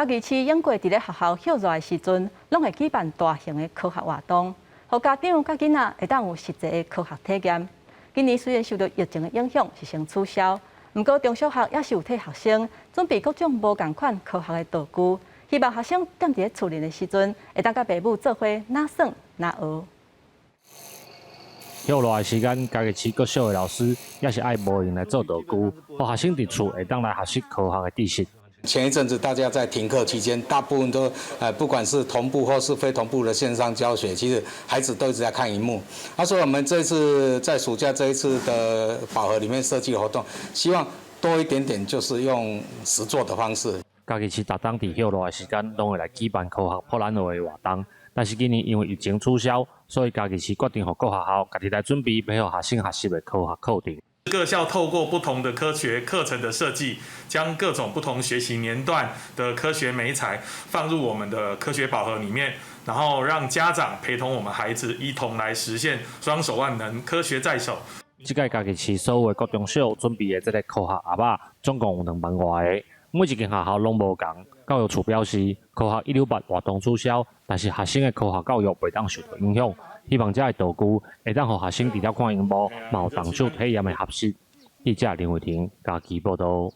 嘉義市永過佇咧學校歇熱的時陣，攏會舉辦大型的科學活動，予家長佮囡仔會當有實際的科學體驗。今年雖然受到疫情的影響，是先取消，毋過中小學也是有替學生準備各種無仝款科學的道具，希望學生踮佇咧厝內的時陣，會當佮爸母做伙若耍若學。歇熱的時間，嘉義市國小的老師也是愛模型來做道具，予學生佇厝會當來學習科學的知識。前一陣子大家在停課期間，大部分都不管是同步或是非同步的線上教學，其實孩子都一直在看螢幕。啊，所以我們這次在暑假這一次的寶盒裡面設計活動，希望多一點點，就是用實作的方式。嘉義市逐冬佇歇熱的時間，攏會來舉辦科學博覽會的活動，但是今年因為疫情取消，所以嘉義市決定予各學校家己來準備，欲予學生學習的科學課程。各校透過不同的科學課程的設計，將各種不同學習年段的科學媒材放入我們的科學寶盒裡面，然後讓家長陪同我們孩子一同來實現雙手萬能，科學在手。這屆嘉義市所有的國中小準備的這个科學盒仔，總共有2萬外个，每一間學校攏無仝。教育處表示，科學168活動取消，但是學生的科學教育袂當受到影響。希望這个道具會當予學生除了看螢幕，嘛有動手體驗的學習。記者林慧婷嘉義報導。